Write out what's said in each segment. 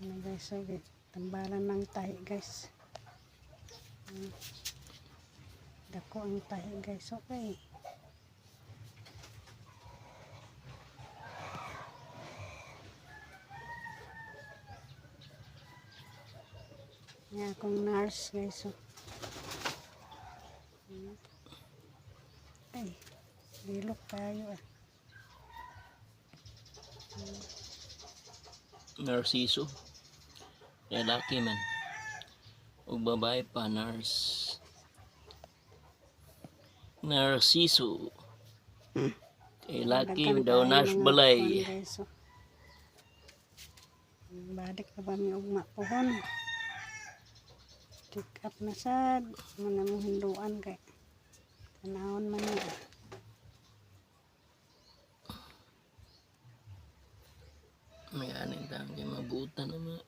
Ano, guys, so tambalan ng tahi, guys. Dako ang tahi, guys, okay. Nga akong nurse, guys, so. Ay, lilok tayo ah. Narciso. Lalaki man. Ug babae pa, nurse. Narciso. Kay laki Daghan daw kaayo nurse mga balay. kuwan, guys, so. Balik na ba mi ugma pohon? Check up na sad. Muna mo hinduan kay tanawon man niya. May aning tang kay mabutan na mga.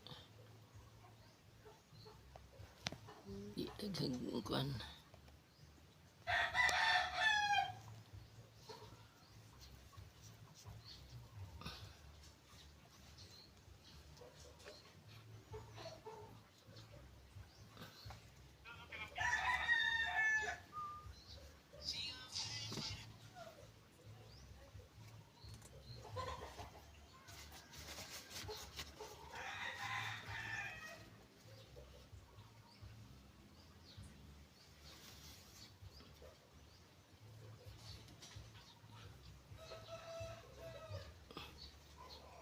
Di daghag kuan.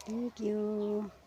Thank you.